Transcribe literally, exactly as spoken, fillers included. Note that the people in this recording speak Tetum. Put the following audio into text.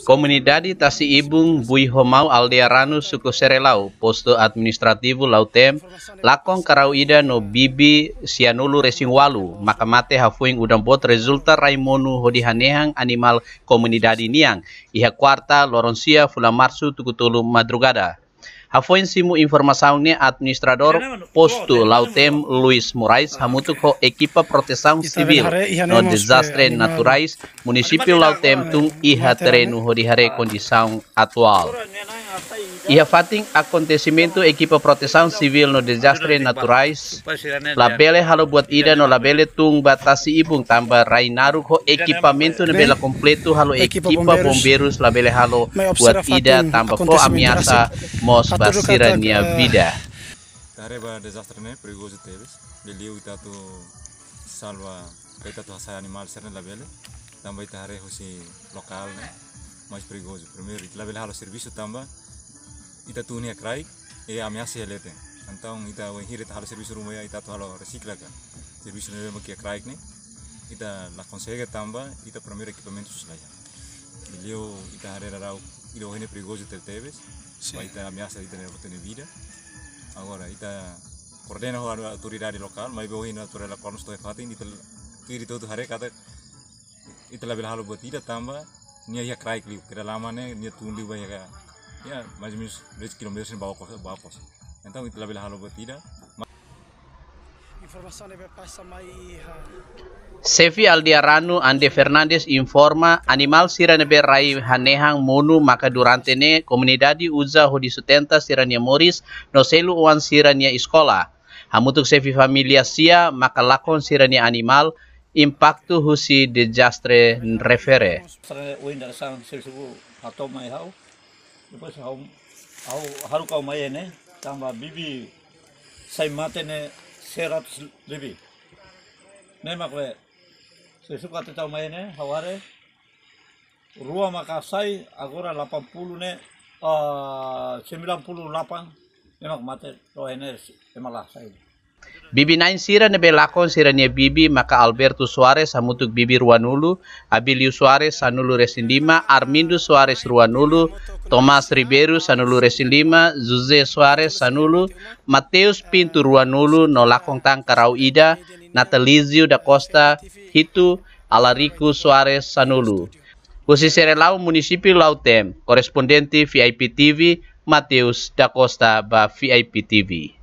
Komunidade Tasi Ibun, Bui Homau, Aldeia Ranu, Suku Serelau, Postu Administrativu Lautem, lakon karau ida no bibi sianulu resin walu maka mate hafoin udan boot rezulta rai monu hodi hanehan animál komunidade nian, iha kuarta loron sia fulan Marsu tuku tolu madrugada. Hafoin simu informasaun ne'e, Administradór Postu Lautem, Luis Moraes, hamutuk ho ekipa protesaun sivíl no dezastre naturais munisípiu Lautem tun iha terrenu hodi haree kondisaun atuál. Iha fatin akontesimentu, ekipa protesaun sivíl no dezastre naturais labele halo buat ida no labele tun ba Tasi Ibun tanba rai naruk ho ekipamentu ne'ebé la kompletu halo ekipa bombeirus labele halo buat ida tanba fó ameasa mós ba sira-nia vida. Ita haree ba dezastre ne'e perigozu tebes. Liuliu ita atu salva, ita atu hasai animál sira-ne'e labele. Tanba ita haree husi lokál ne'e mais perigozu. Primeiru, ita labele halo servisu tanba ita tun iha kraik, i ameasa iha leten. Entaun ita wainhira ita halo servisu ruma iha, ita atu halo resikla ka. Servisu ne'ebé mak iha kraik ne'e, ita la konsege tanba ita primeiru ekipamentu susar la iha. Liuliu ita haree daudaun, ida ohin ne'e perigozu tebetebes. Sin. Ba ita ameasa ita-nia, ita-nia vida. Agora ita koordena ho autoridade lokál, maibé ohin autoridade lokál mós to'o iha fatin, ita tuir ita hotu haree katak ita labele halo buat ida tanba nia iha kraik liu, kedalaman ne'e nia tun liu ba iha, ya, mais ou menus dois quilómetros ba okos, ba okos. Entaun ita labele halo buat ida. Informasaun ne'ebé pasa mai iha. Xefe Aldeia Ranu, Ande Fernandes, informa animál sira ne'ebé rai hanehan monu maka durante ne'e komunidade uza hodi sustenta sira-nia moris no selu oan sira-nia eskola. Hamutuk xefe família sia maka lakon sira-nia animál impaktu husi dezastre refere. Sira ohin dadeer-saan servisu hato'o mai ha'u. Depois ha'u, ha'u haruka mai ne'e, tanba bibi sai mate ne'e seratus lebih. Ne'e mak be, servisu hato'o mai ne'e, ha'u haree rua maka sai, agora delapan puluh ne'e, ah, sembilan puluh delapan, ne'e mak mate, to'o ne'e ema la sai. Bibi-na'in sira ne'ebé lakon sira-nia bibi maka Alberto Soares hamutuk bibi ruanulu, Abilio Soares sanulu-resin-lima, Armindo Soares ruanulu, Tomás Ribeiro sanulu-resin-lima, José Soares sanulu, Mateus Pinto ruanulu no lakon tan karau ida, Natalizio da Costa hitu, Alarico Soares sanulu. Husi Serelau, munisípiu Lautem, korrespondente V I P T V, Mateus da Costa ba V I P T V.